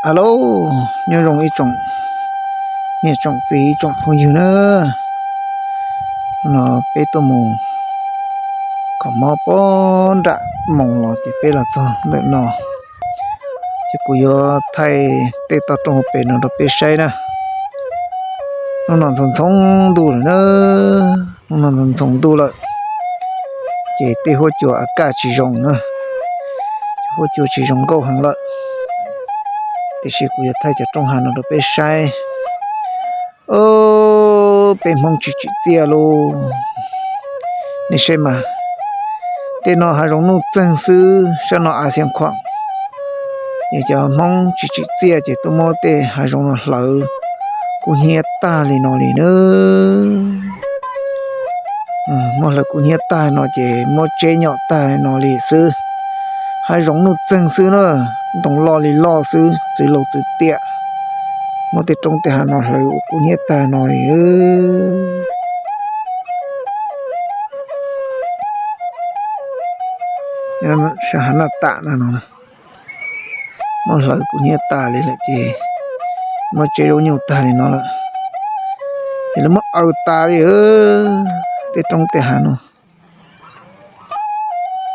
Alo, nyob zoo ib tsoom niam tsoom txiv ib tsoom phooj ywg na. No peb tuaj mus kom mob pob nram moos los ces peb los txog ntawm no, ces kuv yuav thaij tej toj roob hauv pes no rau peb saib na. Hnub no ntxhov ntxhov ntuj lawm na, hnub no ntxhov ntxhov ntuj lawm, ces tej huab cua a kaj tsis zoo na, huab cua tsis zoo nkauj heev lawm. Tiam sis kuv yuav thaij cov roob hav no rau peb saib. Peb Hmoob tsis tsim txiaj lauj. Nej saib mas, tej no hav zoov nuj txeeg xwb, sab no av xiav khuam. Yog cov Hmoob tsis tsim txiaj ces tuaj muab tej hav zoov no hlawv kub hnyiab tag li no li na. Muab hlawv kub hnyiab tag no ces muab tseb nyom tag li no li xwb. Hav zoov nuj txeeg xwb na, ntoo loj li loj xwb, txwv laus txwv tiam. Muab tej roob tej hav no hlawv ua kub hnyiab tag no li. Sab hav naj tam no, muab hlawv kub hnyiab tag li lawm ces muab tseb zaub nyuj tag li no lawm, ces lawv muab aws tas li tej roob tej hav no.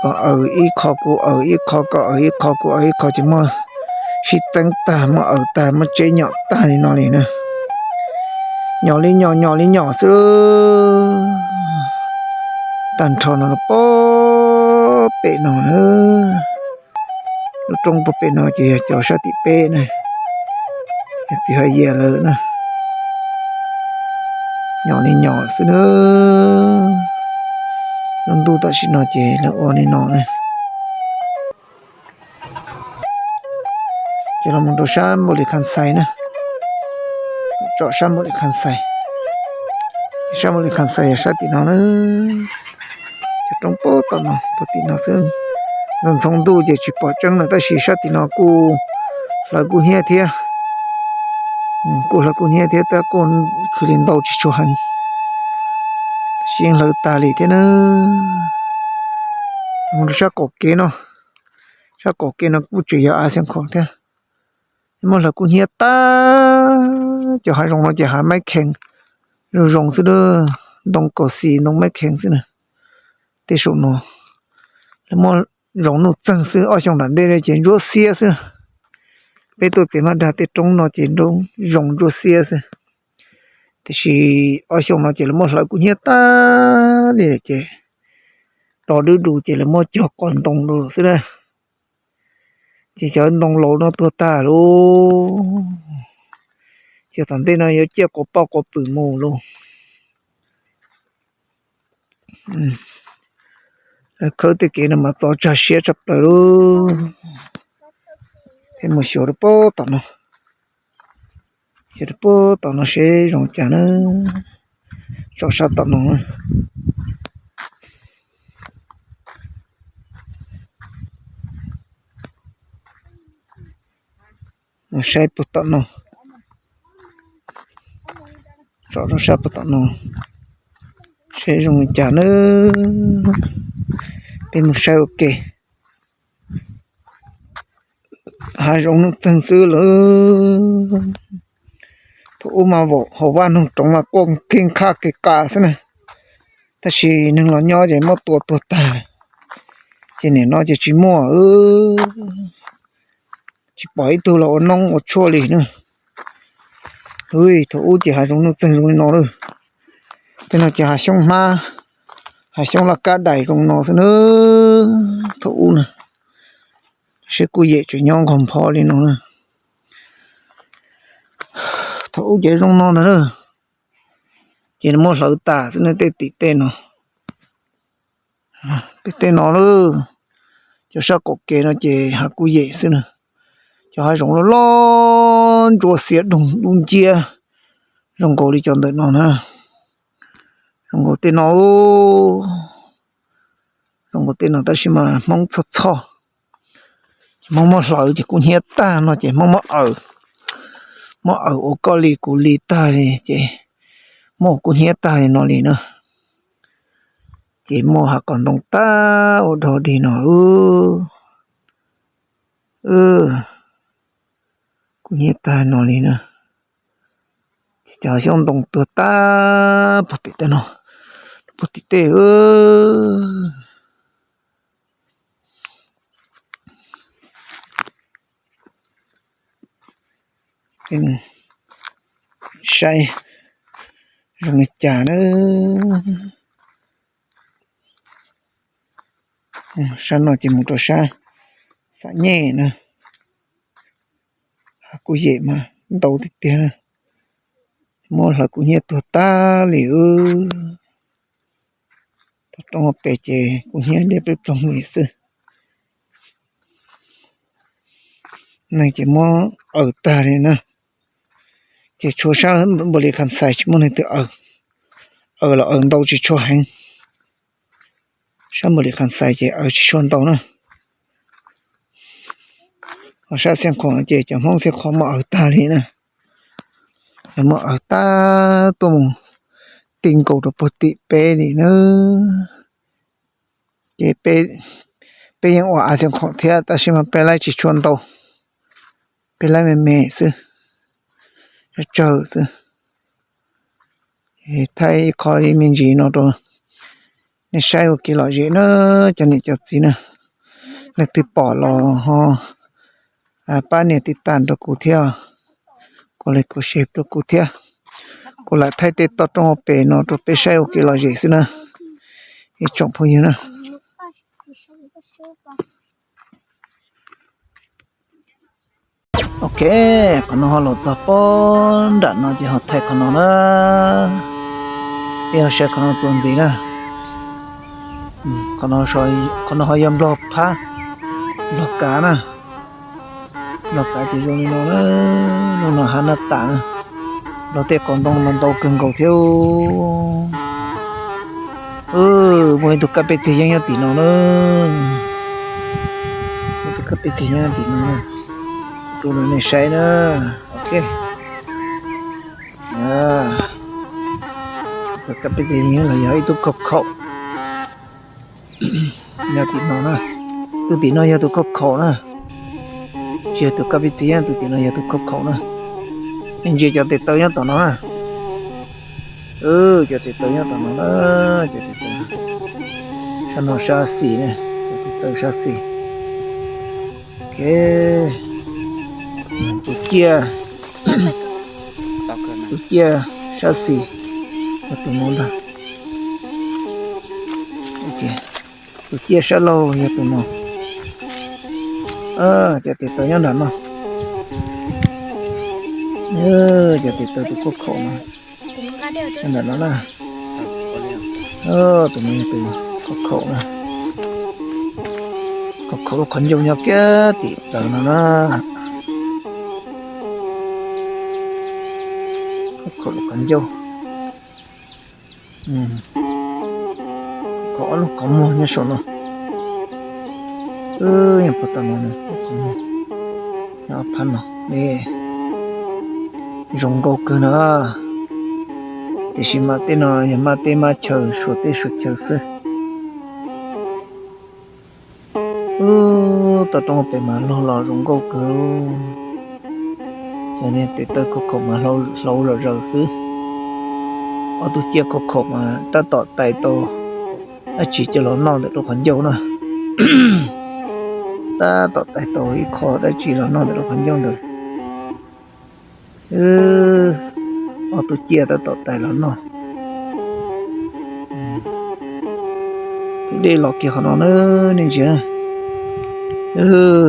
Koj aws ib qho kuv aws ib qho, koj aws ib qho kuv aws ib qho ces muab sib txeeb tag, muab aws tag, muab tseb nyom tag li no li na. Nyom li nyom, nyom li nyom xwb. Tag nrho no pob pem no na. Lub roob puag pem no ces yog cov sab tim peb na, yog txiv Haj Yias lawv na. Nyom li nyom xwb na. Lub ntuj tam sim no ces lawv ua li no na. Ces los mus rau sab Npaus Lis Khas Xais na, tsom sab Npaus Lis Khas Xais. Sab Npaus Lis Khas Xais yog sab tim no na. Cov roob puag tom no, puag tim no xwb. Ntxhov ntxhov ntuj ces tsis pom tseeb lawm tab sis sab tim no kuj hlawv kub hnyiab thiab. Kuj hlawv kub hnyiab thiab tab kuj khwv li ntau tsis tshua heev, tab sis yeej hlawv tag li thiab na. Mus rau sab qaum kev no, sab qaum kev no kuj tseem yog av xiav khuam thiab. Muab hlawv kub hnyiab tag, cov hav zoov no ces hav maib khees zoo zoo xwb, ntoo kaus xis ntoo maib khees xwb na. Tej saum no lawv muab zoov nuj txeeg xwb, ob xyoo nram ntej ces ntsuab xiab xwb. Peb tuaj txiav maj dag tej roob no ces zoov ntsuab xiab xwb. Tiam sis ob xyoo no ces lawv muab hlawv kub hnyiab tag li lawm ces do dub du ces lawv muab cog qos ntoo rau xwb na. Ces cov ntoo laus no tuag tag lauj, ces tom ntej no yuav ciaj quas poj quas pwm mus lauj. Khawb tej kev no mas txaus tsawg siab tshaj plaws lauj. Peb mus xyuas rau puag tom no, xyuas rau puag tom no seb zoo cas na. Tsom sab tom no, mus saib puag tom no, tsom rau sab puag tom no seb zoo cas na. Peb mus saib ua ke. Hav zoov nuj txeeg xwb lawm. Thaum ub mas hauv vaj noog roov mas quaj keeg qaj kev qa xwb na, tab sis neeg los nyob ces muab tua tuag tag, ces nim no ces tsis muaj. tsis pom ib tug los ua noob ua tshuaj li na. Ui, thaum ub ces hav zoov nuj txeeg zoo li no lawm. Tej no ces hav xyoob hmab, hav xyoob laj kab dais zoo no xwb na. Thaum ub na, seb kuj yem tseem nyob nkaus npho li no na. Thaum ub ces zoo no ntag na. Ces muab hlawv tas xwb na tej tim tej no. Tej tej no lawm, cov sab qaum kev no ces hav kuj yem xwb na. Cov hav zoov loj loj ntsuab xiav doog dub nciab zoo nkaus li cov ntawm no na. Zoo nkaus tej no, zoo nkaus tej no tab sis mas Hmoob txhoj txhoj. Ces Hmoob muab hlawv ces kub hnyiab tag no ces Hmoob muab aws, muab aws ua koj li kuv li tag li ces muab ua kub hnyiab tag li no li na. Ces muaj hav qos ntoo tag ua dog dig no. Kub hnyiab tag no li na. Ces cov xyoob ntoo tuag tag puag pem tej no, puag tim tej. Saib zoo li cas na. Sab no ces mus rau sab Xam Nyej na. Hav kuj yem mas ntau tiag tiag na. Muab hlawv kub hnyiab tuag tag li. Toj roob pem ces kub hnyiab deb peb ploog li xwb. Neeg ces muab aws tag li na. Ces tshuav sab npam li khas xais tsis muaj neeg twg aws, aws los aws ntau tsis tshua heev. Sab npam li khas xais ces aws tsis tshua ntau na. Ho sab Xiav Khuam ces cov Hmoob Xiav Khuam muab aws tag li na. Lawv muab aws tag tuaj mus ti nkaus rau puag tim peb li na. Ces peb yeej ua av Xiav Khuam thiab tab sis mas peb laib tsis tshua ntau, peb laib me me xwb, tsawg xwb. Thaij ib qho me ntsis no rau nej saib ua kev lom zem na, cov niam cov txiv na. Leej twg pom los ho pab nias tiv tam rau kuv thiab, kuv li kuv share rau kuv thiab. Kuv lam thaij tej toj roob hauv pes no rau peb saib ua kev lom zem xwb na, ib tsoom phooj ywg na. Ok, qhov no ho los txog pob nram no ces ho thaij qhov no na. Peb ho saib qhov no txuas ntxiv na. Qhov no ho yog nplog phab, nplog kav na. Nplog kav ces zoo li no na, no no hav naj tas na. Nplog tej qos ntoo no ntau kawg nkaus thiab. Muaj ib tug kab pej txig yeeb nyob tim no na. Muaj ib tug kab pej txig yeeb nyob tim no na. Rau nej saib na. Ok. Tus kab pej txig yeeb los yog ib tug khaub khaum. Nyob tim no na. Tus tim no yog tus khaub khaum na. Tsis yog tus kab pej txig yeeb, tus tim no yog tus khaub khaum na. Nej ntsia cov tes taw nyob tom no na. Cov tes taw nyob tom no na. Cov tes taw, sab no sab xis na, cov tes taw sab xis. Ok. Tus ciaj, tus ciaj sab xis yog tus no ntag. Tus ciaj sab laug yog tus no. Cov tes taw nyob nram no. Cov tes taw tus khaub khaum no nyob nram no na. Tus no yog tus khaub khaum na. Khaub khaum lub qhov ncauj nyob kiag tim plaws no na. Khaub khaum lub qhov ncauj. Khaub khaum ob lub qhov muag nyob saum no. Nyob puag tom no, nyob ob phab no ne. Zoo nkauj kawg na. Tiam sis mas tej no yog mab teb mab chaw, suav teb suav chaw xwb. Ub, toj roob pem mas log los zoo nkauj kawg. Cov tes taw khaub khaum mas hlau zom zaws xwb. Ob tug ciaj khaub khaum mas tab tom tais tau dab tsi coj los noj ntawm lub qhov ncauj na. tab tom tais tau ib qho dab tsi los noj ntawm lub qhov ncauj ntawd. Ob tug ciaj tab tom tais los noj. Tus dej los kiag qhov no na, nej ntsia.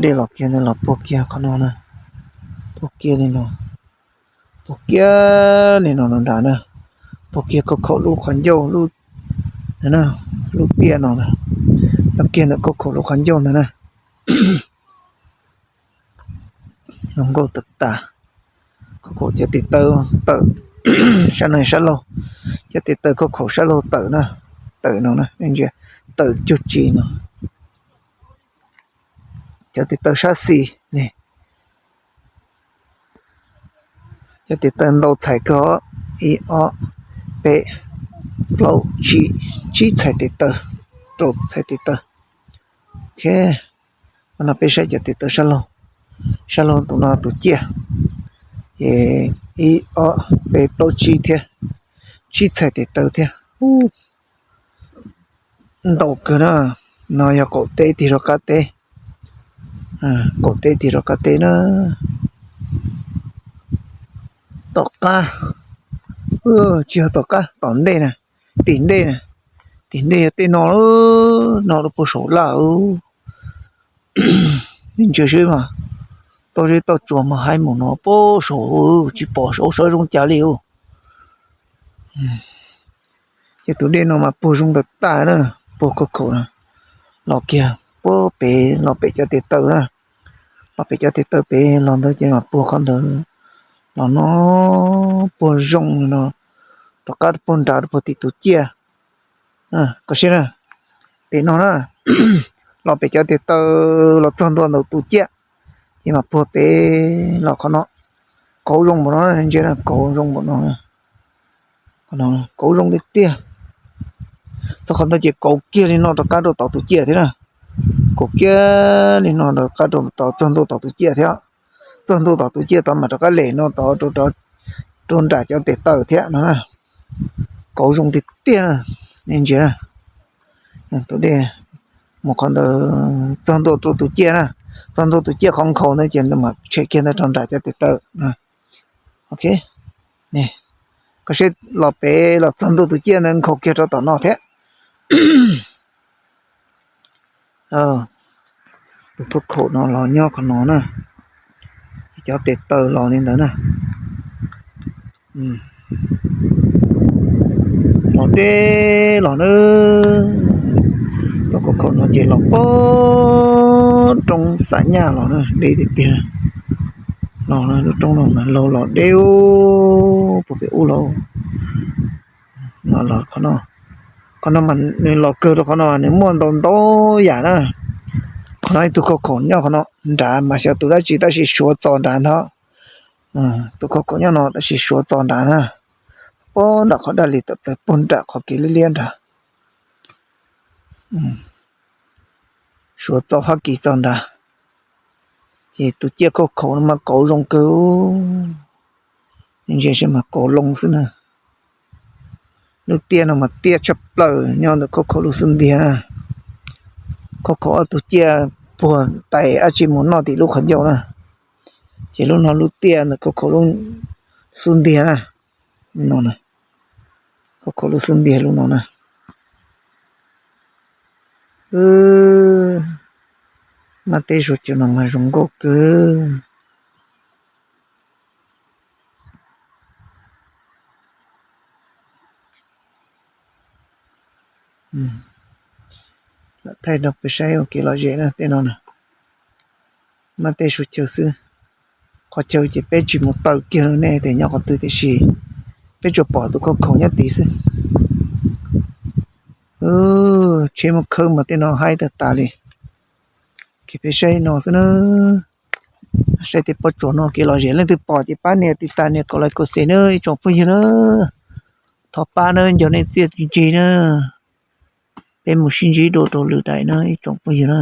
Dej los kiag ntawd los puag kiag qhov no na. Puag kiag li no, puag kiag li no nrad na. Puag kiag khauj khaum lub qhov ncauj, lub tiaj no na. Nyob kiag ntawm khauj khaum lub qhov ncauj ntawd na. Zoo nkauj tag tag. Khauj khaum cov tes taw tawm sab no sab laug, cov tes taw khauj khaum sab laug tawm na, tawm no na, tawm cuag tsi no. Cov tes taw sab xis ne, cov tes taw ntau txhais kawg, ib ob peb plaub tsib, tsib txhais tes taw, rau txhais tes taw. Ok, no peb saib cov tes taw sab laug, sab laug tus no tus ciaj, ces ib ob peb plaub tsib thiab, tsib txhais tes taw thiab. Ntau kawg na. No yog kaum teb tig rau qab teb, kaum teb tig rau qab teb na. Tom qab, tsis yog tom qab, tom ntej na, tim ntej na, tim ntej yog tej no, no rau puag saum laj. Nej ntsia seb mas, toj zeb toj tsua mas haib mus no puag saum, tsis pom saum sawv zoo cas li. Ces tus dej no mas puag zoo tag tag na, puag khauj khaum na, los kiag puag pem, los pem cov tes taw na, los pem cov tes taw pem los ntawd ces mas puag qhov ntawd los no, puag zoo no, rov qab puag nrad rau puag tim tus ciaj. Koj saib na, pem no na, los pem cov tes taw los txog ntua ntawm tus ciaj, ces mas puag pem los qhov no, kauv zoo npaum no, ntsia na, kauv zoo npaum no, kauv zoo tiag tiag. Txog qhov ntawd ces kauv kiag li no rov qab rau tom tus ciaj thiab na, kauv kiag li no rov qab rau tom, txog ntua tom tus ciaj thiab, txog ntua tom tus ciaj tod mas rov qab lem no tod rau nram cov tes taw thiab no na. Kauv zoo tiag tiag na, nej ntsia na. Tus dej mus qhov ntawd txog ntua rau tus ciaj na, txog ntua tus ciaj qhov nkhaus ntawd ces mam tshem kiag ntawd rau nram cov tes taw. Ok, koj saib los pem los txog ntua tus ciaj ntawd nkhaus kiag rau tom no thiab. Tus khauj khaum no los nyob qhov no na, cov tes taw los li ntawd na. Los deb los na, tus khauj khaum no ces los puag roob Xam Nyaj los na, deb tiag tiag. Los lub roob no mas laug los deb puag pem ub los. No los qhov no, qhov no mas nws los kawg rau qhov no nws muaj ntau ntau yam na. Qhov no ib tug khauj khaum nyob qhov no nrad mas xyov tus dab tsi tab sis suav txo nrad ntag. Tus khauj khaum nyob no tab sis suav txo nrad na, puag nram qhov daj li tawm plaws puag nram qhov kev liab liab nrad. Suav txo Fab Kis txo nrad. Ces tus ciaj khauj khaum no mas kauv zoo kawg, ntsia seb mas kauv loo xwb na. Lub tiaj no mas tiaj tshaj plaws nyob ntawm khauj khaum lub xub ntiag na. Khauj khaum ob tug ciaj puag tais dab tsi mus noj tim lub qhov ncauj na, ces lub no lub tiaj ntawm khauj khaum lub xub ntiag na. No, khauj khaum lub xub ntiag lub no na. Mab teb suav caws no mas zoo nkauj kawg. Lam thaij rau peb saib ua kev lom zem na tej no na. Mab teb suav caws xwb. Qhov chaw ces peb tsis mus taw kiag rau nej tias nyob qhov twg tiam sis peb tsuas pom tus khauj khaum nyob tid xwb. Tsheb muaj khawb mas tej no haib tag tas li. Ces peb saib no xwb na. Saib tej pob tsuas no kev lom zem, leej twg pom ces pab nias tiv tas nias kaum like kaum share na ib tsoom phooj ywg na. Thov pab na, nco nej txiaj ntsig na. Peb mus sib ntsib dua rau lwm daim na ib tsoom phooj ywg na.